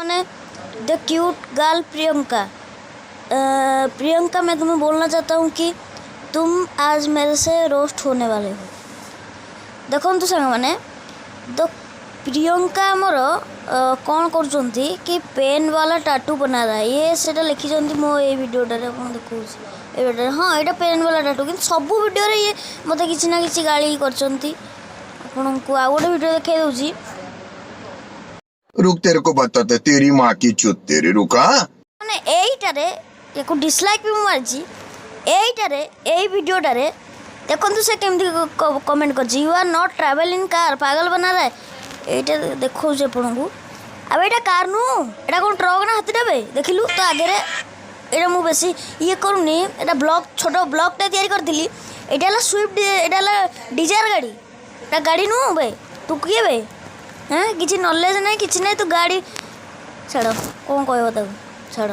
ମାନେ the cute girl Priyanka, Priyanka, मैं तुम्हें बोलना चाहता हूँ कि तुम आज मेरे से रोस्ट होने वाले हो। ଦେଖନ୍ତୁ ସାଙ୍ଗମାନେ, ତ ପ୍ରିୟଙ୍କା ଆମର କ'ଣ କରୁଛନ୍ତି କି ପେନ୍ ବାଲା ଟାଟୁ ବନା ରହା, ଇଏ ସେଇଟା ଲେଖିଛନ୍ତି। ମୋ ଏଇ ଭିଡ଼ିଓଟାରେ ଆପଣ ଦେଖାଉଛି, ଏଇ ଭିଡ଼ିଓରେ। ହଁ, ଏଇଟା ପେନ୍ ବାଲା ଟାଟୁ, କିନ୍ତୁ ସବୁ ଭିଡ଼ିଓରେ ଇଏ ମୋତେ କିଛି ନା କିଛି ଗାଳି କରିଛନ୍ତି। ଆପଣଙ୍କୁ ଆଉ ଗୋଟେ ଭିଡ଼ିଓ ଦେଖାଇ ଦେଉଛି। रुक, तेरे को बताते, तेरी माँ की चुत तेरी, रुका। ମାନେ ଏଇଟାରେ ୟାକୁ ଡିସଲାଇକ୍ ବି ମୁଁ ମାରିଛି। ଏଇଟାରେ, ଏଇ ଭିଡ଼ିଓଟାରେ ଦେଖନ୍ତୁ ସେ କେମିତି କମେଣ୍ଟ କରିଛି, "You are not travel in car, ପାଗଲ ବନା ରହା।" ଏଇଟା ଦେଖାଉଛି ଆପଣଙ୍କୁ। ଆଉ ଏଇଟା କାର୍ ନୁହଁ, ଏଇଟା କ'ଣ ଟ୍ରକ୍ ନା ହାତୀଟା ବେ? ଦେଖିଲୁ ତ ଆଗରେ। ଏଇଟା ମୁଁ ବେଶୀ ଇଏ କରୁନି, ଏଇଟା ବ୍ଲଗ୍, ଛୋଟ ବ୍ଲଗ୍ଟା ତିଆରି କରିଥିଲି। ଏଇଟା ହେଲା ସୁଇଫ୍ଟ, ଏଇଟା ହେଲା ଡିଜାୟାର ଗାଡ଼ି। ଏଇଟା ଗାଡ଼ି ନୁହଁ ବେ? ତୁ କିଏ ବେ? ହେଁ, କିଛି ନଲେଜ ନାହିଁ, କିଛି ନାହିଁ, ତୁ ଗାଡ଼ି ଛାଡ଼, କ'ଣ କହିବ ତାକୁ, ଛାଡ଼।